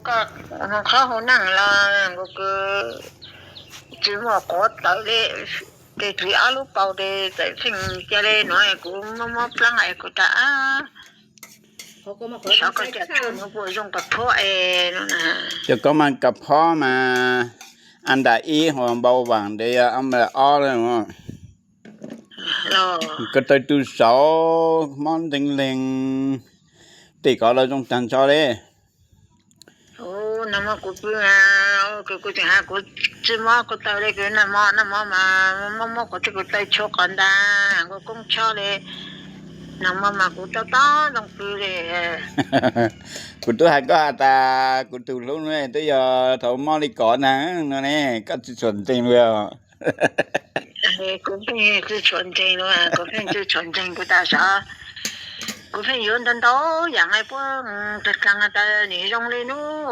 Koj qhov hauv neej los kuv tsis muaj quav tawm li, ces txiv ob lub paus ces txawm txheej cia li no kuv mob mob pleeb es kuv tas, xyov koj cov tshuaj no puas zoo kawg phob es no na. Cov koj mas kawg phob mas, a ntas ib hos npau vaam ntev a ntas ob lawm. Koj tawg tu saud mob nteeg leeg, tej kov los zoo tag nrho li. Nag hmo kuv pw, kuv tseem has kuv tsis mob kuv taw li, kuv nag hmo nag hmo mas mob mob kuv thiab kuv taw tshuav qhov ntag, kuv koob tshob li. Nag hmo mas kuv tob tob zoo pw li. Kuv twb hais koj has tas kuv tus hlub no twb yog thaum mob li kov ntag no ne, koj tsis tshua ntseeg li. Kuv pheej tsis tshua ntseeg li, kuv pheej tsis tshua ntseeg kuv tas sav. Kuv pheej yuav ntau ntau yaam puab tag tas nim zoo li nub,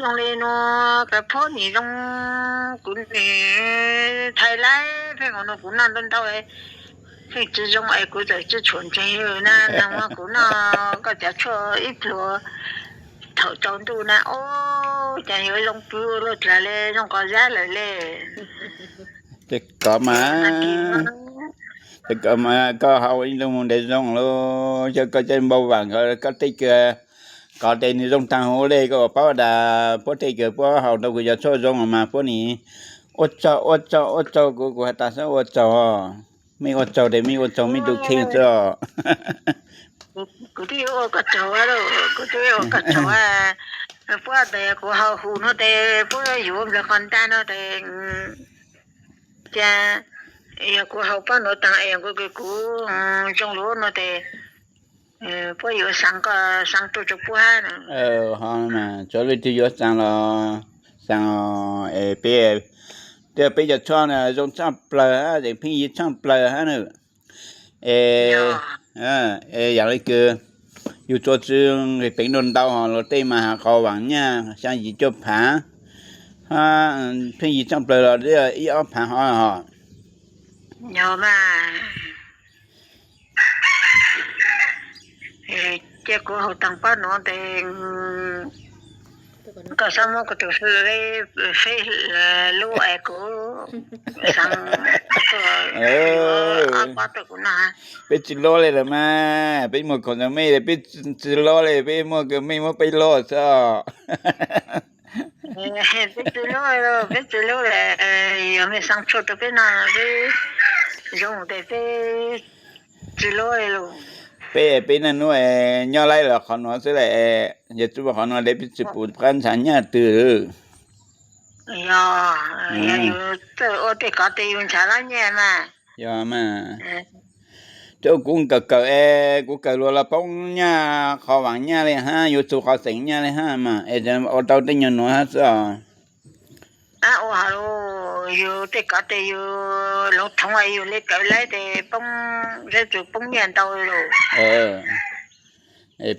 zoo li nuav, kawg phob nim zoo, kuv nim thaiv laib pheej ua no kuv noj ntau ntau, pheej tsis zoo es kuv txawm tsis tshua ntseeg na. Nag hmo kuv noj koj cov tshuaj ib pluag thaum tsaus ntuj na, ua cas yuav zoo pw ua luaj dlaag li, zoo qhov zab lawm li. Ces kov mas, ces kov mas koj hau ib ntu mus ntev zoo lawm, yog koj cov npau vaam koj tej kws kov tes nws zoo tag huv li, koj ua paub tas puab tej kws puab hau tau kuv cov tshuaj zoo mas puab nim ua tsaug ua tsaug ua tsaug kuv, kuv has tas xwb ua tsaug, mej ua tsaug tes mej ua tsaug mej tus kheej xwb os. Kuv twb yuav ua koj tsaug, kuv twb yuav ua koj tsaug. Puab tes kuv hau huv no tes puab yuav nplawg qhov ntaj no tes, cas yog kuv hau pab nuav taag es kuv, kuv zoo lug no tes puab yuav xaa koj xaa rua rua puab hab. Ho mas tsuav leej twg yuav xaa los xaa os, es peb, peb cov tshuaj na zoo tshaj plawg hab, pheej yig tshaj plawg hab na. Es, es yaam le kws yug tsuas tsi nqis peev dua ntau hos, luag tej mas has qhov vaam nyaj xyaa yim cuaj phaav, pheej yig tshaj plawg los ib ob phaav hov hos. Cia kuv hau taag pab nuav tes, koj xaav muab kuv tus fej lub es kuv xaav, peb tsi luab le los mas, peb muag khoom ntawd mej, peb tsi luab le, peb muag kws mej muab peb luab xwb. Peb tsi luab, peb tsi luab le, yog mej xaa tshuaj rua peb noj, peb zoo tes peb tsi luab le los. Peb, peb niaj hnub nyob laib los qhov nuav xwb le, yog tsi muaj qhov nuav le peb tsi pum qab ntshaw nyaj twg. Yog, yog yus txawj ua tej kov tes yus ntshaw lab nyaj mas. Yog mas, ua kuv kawm kawm es kuv kawm luag los poob nyaj qhov vaam nyaj le hab, yuav txug qhov xeem nyaj le hab mas es ua tau tej nyuag nuav hab xwb os. Ua hov, yus tej kov tes yus lov thoov yus le kawm laib tes poob, zeb tsuas poob nyaj ntau lawm.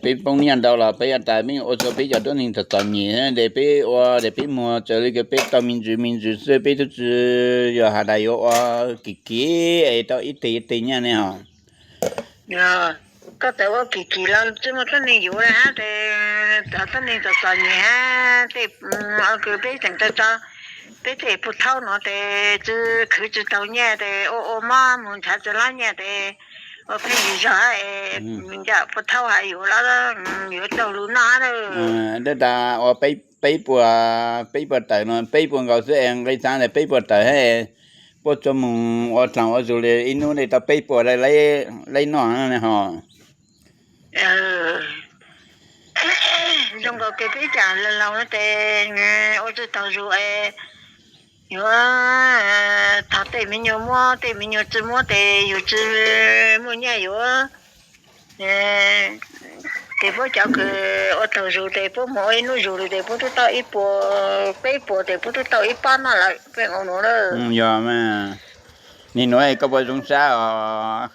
Peb poob nyaj ntau los peb tas mej ua rua peb cov tuab neeg txom txom nyem tes peb ua tes peb muag txawm le kws peb tau me ntsis me ntsis xwb, peb twb tsi yog has tas yuav ua kim kim es tau ib teg ib teg nyaj ne hos. Koj txawm ua kim kim los tsi muaj tuab neeg yuav le hab tes, cov tuab neeg txom txom nyem hab tej, kws peb tseem tau tso peb tej puj thaub nuav tes tsi khwv tsi tau nyaj tes ua ua mob mus ntshaw tsi lab nyaj tes ua pheej yig zog es nco puj thaub has yuav los yuav tau lug noj. Dab tas ua peb puas, peb puas tawm no, peb puas nkaus xwb es nqe xaav tas peb puas tawm hab, puab tsuas moog ua dlaag ua zug le ib nub le tau peb puas laib noj hos. Zoo nkaus kws peb caam laug laug tes ua tsi taug zug es yuav thov tej me nyuam muab, tej me nyuam tsi muab tes yus tsi muaj nyaj yuav. Tes puab cov kws ua taug zug tes puab moog ua ib nub zug le tes puab tub tau ib puas peb puas tes puab tub tau ib pab noj lawm peb ua nuav. Yog mas, nim nuav koj puas zoo sab os?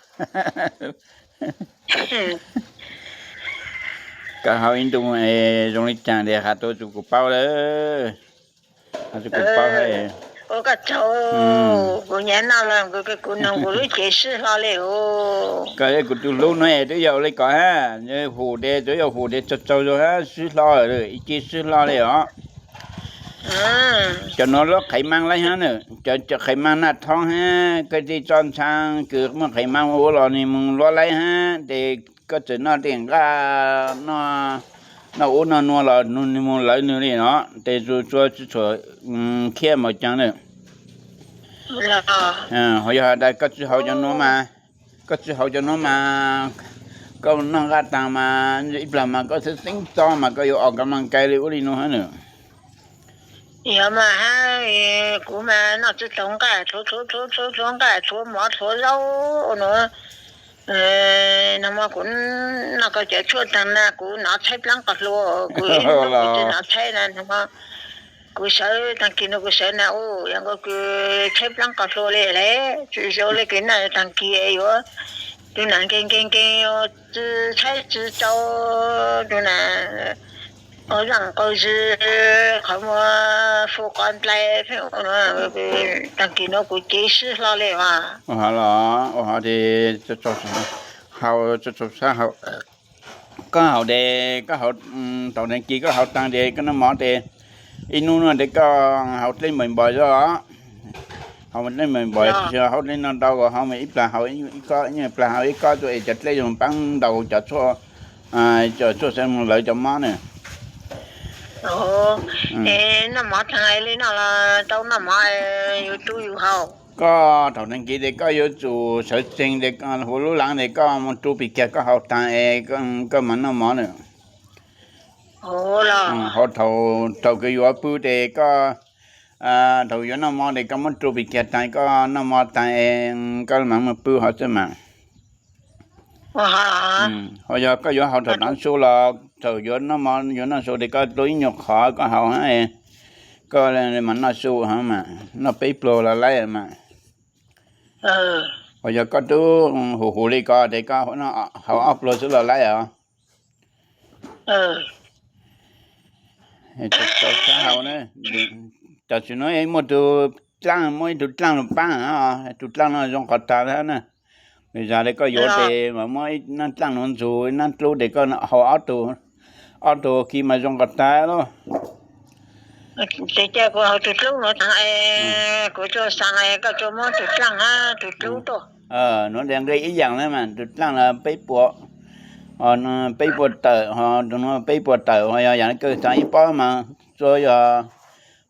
Koj hau ib ntu es zoo le caag tes has tuaj rua kuv paub lawm. Has rua kuv paub hab. Ua koj tsaug, kuv nyav noj los kuv, kuv noog kuv lub cev sib hlo li os. Koj kuv tus hlub no twb yog ua li ko hab, hum tes tsuav yog hum tes tsaug tsaug zog hab sib hlo, ib ce sib hlo li os. Cov nuav lub qhev maab laib hab na, cov qhev maab naj thoob hab, koj tej txoj ntshaav kws muaj qhev maab ua los nwg moog luab laib hab, tes koj txawm noj tej nqaj, noj ub noj nuav los nwg moog lawv nwg li no, tes tsuas tsi tshua khiab npaum caag na. Ho yog has tas koj tsi haus cov nuav mas, koj tsi haus cov nuav mas, koj noj nqaj taag mas ib plag mas koj xeeb xeeb txob mas koj yuav ua ka maas kais li ua li nuav hab na. Yog mas hab, kuv mas noj tsi tau nqaj, thuav thuav thuav thuav nqaj, thuav mov thuav zaub nuav. Nag hmo kuv noj koj cov tshuaj taag na kuv nov tshaib plaab qos hlua, kuv ib hnub kuv tsi nov tshaib na, nag hmo kuv sawv taag kis nuav kuv sawv na u, yog nkaus kws tshaib plaab qos hlua li lawm, tsi zoo le kws noj taag kis yuav tug nam nkeeg nkeeg nkeeg, tsi tshaib tsi tsau, tug nam qau zaaj qau zig, qhov muag fu qhov nplai, taag kis nuav kuv cev sib hlo li os. Ua hov los, ua hov tes haus, koj haus tes koj haus, thaum taag kis koj haus taag tes koj noj mov tes ib hnub nuav tes koj haus dlej npaim npaim xwb os. Haus dlej npaim npaim, tsi haus dlej no ntau, haus mas ib plag haus ib kob, ib plag haus ib kob tuaj es cov dlej zoo paab ntau cov tshuaj, cov tshuaj xwb moog lawv cov mob na. Noj mov taag li no los tau noj mov, yus rub yus haus. Koj thaum taag kis tes koj yuav tsum sawv tsees tes huv lub laav tes koj moog rub pim kiag koj haus taag es koj mas noj mov na. Haus thaum, thaum kws yuav pw tes koj, thaum yuav noj mov tes koj muab rub pim kiag taag koj noj mov taag es koj mam moog pw hov xwb mas. Ho yog koj yuav haus thaum taav su los thaum yuav noj mov yuav noj su tes koj rub ib nyuag qhov koj haus hab, koj mam noj su hov mas, noj peb pluag los laib mas. Ho yog koj tub huv huv li ko tes koj haus ob pluag xwb los laib os. Tam sim nuav muaj tug dlaaj, muaj ib tug dlaaj lug paab, tug dlaaj no zoo qhov taag hab na. Zag le koj yuav tes mas muab ib nab dlaaj nuav ntsug ib nab dlub tes koj haus ob tug, ob tug ki mas zoo qhov taag lauj. Tes cia kuv haus tug dlub nuav taag es kuv tsuas xaa es koj tsuas muab tug dlaaj hab tug dlub tuaj. Nuav tes nqi ib yaam le mas, tug dlaaj los peb puas, peb puas tawm, ho tug nuav peb puas tawm, ho yog yaam le koj xaa ib pob mas tsuas yog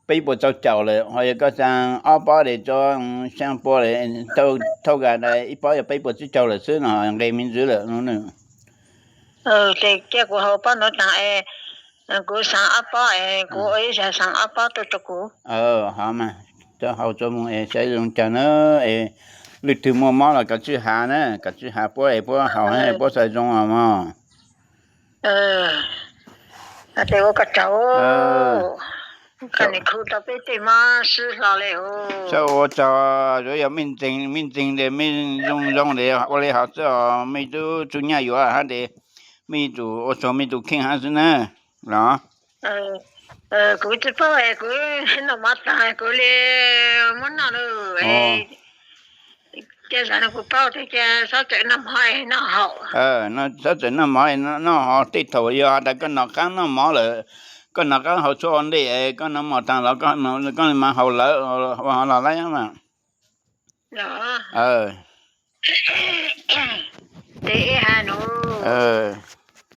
peb puas tsau caum lawm, ho yog koj xaa ob pob tes tsuas xyaa pua lawm, thauj kas ib pob yog peb puas tsib caug lawm xwb no, nqe me ntsis lawm no. Tes cia kuv haus pob nuav taag es kuv xaa ob pob es kuv ua ib zag xaa ob pob tuaj rua kuv. Ho mas, coj haus txuas moog es saib zoo caag na, es lwm twg muaj mob los koj tswj has na, koj tswj has puab es puab haus hab puab xaav zoo os mog. Tes ua koj tsaug, koj nim khu tau peb tej mob sib hlo le. Txhob ua tsaug, yuav yog mej ntseeg, mej ntseeg tes mej zoo zoo tes ua le hov xwb os, mej tub txug nyaj yuav hab tes mej yuav tsum ua tsaug mej tus kheej hab xwb na, los. Kuv tsi paub es kuv noj mov taag kuv le muab noj lawm. Cia zag no kuv paub tes cia txhob txawm noj mov noj haus. Txhob txawm noj mov noj haus, tej thaum yog has tas koj nov qaab noj mov lawm, koj nov qaab haus tshuaj ua ntej, koj nov mov taag los koj mas haus lawm, ua hov los laib mas. Tes ib hab nuav,